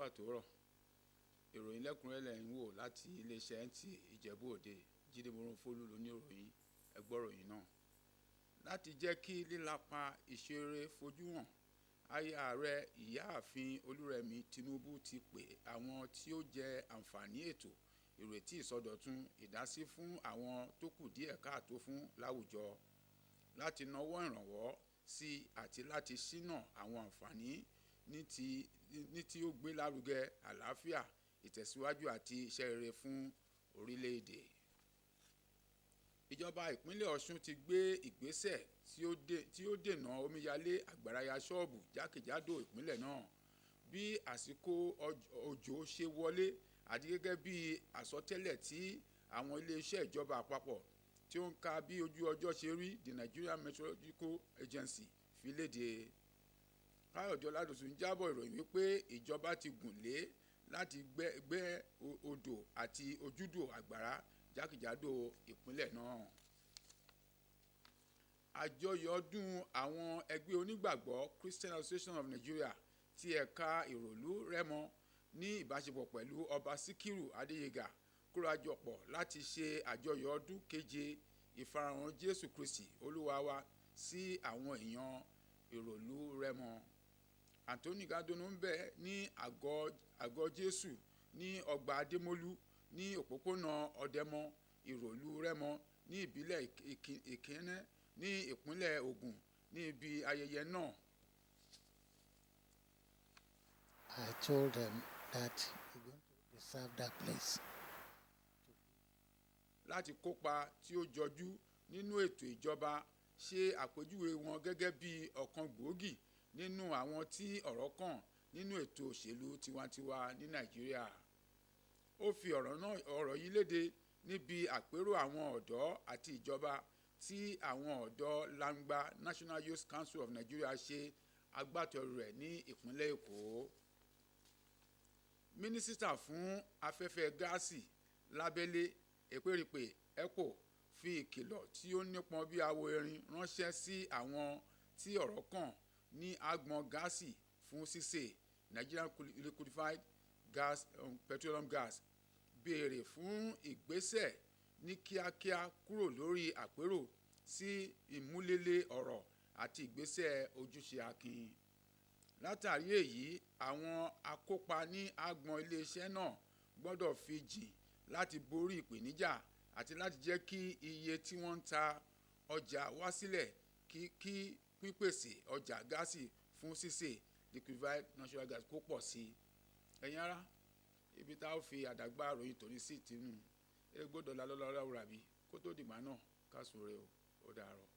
Àtòrọ̀. Ìròyìn lẹ́kùnrẹ́rẹ́ lẹ̀ ń wò láti iléeṣẹ́ NTA Ìjẹ̀bú Òde. Jíde Moronfólú lóníròyìn. Ẹ gbọ́ ìròyìn náà. Láti jẹ́ kí lílapa ìṣeré fojú hàn, aya ààrẹ Ìyáàfin Olúrẹ̀mí Tinubu ti pé àwọn tí ó jẹ àǹfààní ètò ìrètí ìsọdọ̀tun ìdásí fún àwọn tó kù díẹ̀ káàtó fún láwùjọ láti nawọ́ ìrànwọ́ sí àti láti ṣínà àwọn àǹfààní ní tí ó gbé lárugẹ àlàáfíà, ìtẹ̀síwájú àti iṣẹ́ rere fún orílẹ̀ èdè. Ìjọba ìpínlẹ̀ Ọ̀ṣun ti gbé ìgbésẹ̀ tí ó dènà omíyalé àgbàrá ya ṣọ́ọ̀bù jákèjádò ìpínlẹ̀ náà bí àsìkò òjò ṣe wọlé àti gẹ́gẹ́ bí àsọtẹ́lẹ̀ tí àwọn iléeṣẹ́ ìjọba àpapọ̀ tí ó ń ka bí ojú ọjọ́ ṣe rí, the Nigerian Meteorological Agency, fi léde. Káyọ̀dé Ọládọ̀sù ń jábọ̀ ìròyìn wípé ìjọba ti gùn lé láti gbẹ́ odò àti ojúdò àgbàrá jákèjádò ìpínlẹ̀ náà. Àjọyọ̀ ọdún àwọn ẹgbẹ́ onígbàgbọ́ Christian Association of Nigeria ti ẹ̀ka Ìròlú Rẹ́mọ ní ìbáṣepọ̀ pẹ̀lú Ọba Síkírù Adéyẹgà kórajọpọ̀ láti ṣe àjọyọ̀ ọdún keje ìfarahàn Jésù Kristi Olúwa wa sí àwọn èèyàn Ìròlú Rẹ́mọ. Anthony Gandonu ń bẹ ní àgọ́ Jésù ní ọgbà Adémọ́lú ní òpópónà Ọ̀dẹ́mọ, Ìròlú Rẹ́mọ ní ìbílẹ̀ Ìkẹ́nnẹ́ ní ìpínlẹ̀ Ògùn ní ibi ayẹyẹ náà. I told them that we're going to reserve that place. Láti kópa tí ó jọjú nínú ètò ìjọba, ṣe àpèjúwe wọn gẹ́gẹ́ bí ọ̀kan gbòógì nínú àwọn tí ọ̀rọ̀ kàn nínú ètò òṣèlú tiwantiwa ní Nàìjíríà. Ó fi ọ̀rọ̀ yìí léde níbi àpérò àwọn ọ̀dọ́ àti ìjọba tí àwọn ọ̀dọ́ langba National Youth Council of Nigeria ṣe agbátẹrù rẹ̀ ní ìpínlẹ̀ Èkó. Mínísítà fún afẹ́fẹ́ gáàsì lábẹ́lé Eperipè Ekpo fi ìkìlọ̀ tí ó nípọn bí àwo erin ránṣẹ́ sí àwọn tí ọ̀rọ̀ kàn ní agbọn gáàsì fún sísè Nigerian Liquefied Gas Petroleum Gas, béèrè fún ìgbésẹ̀ ní kíákíá kúrò lórí àpérò sí ìmúlélé ọ̀rọ̀ àti ìgbésẹ̀ ojúṣe akin. Látàrí èyí, àwọn akópa ní agbọn iléeṣẹ́ náà gbọ́dọ̀ fi jìn láti borí ìpèníjà àti láti jẹ́ kí iye tí wọ́n ń ta ọjà wá sílẹ̀ kí pípèsè ọjà gáàsì fún sísè liquefied natural gas kó pọ̀ sí i. Ẹ̀yin ará, ibi tá a fi àdàgbà ròyìn tòní sí tìǹú erégbòdọ̀lá lọ́lọ́rọ́ rabi kó tó dìgbà náà, ká sùn re o, ó dàárọ̀.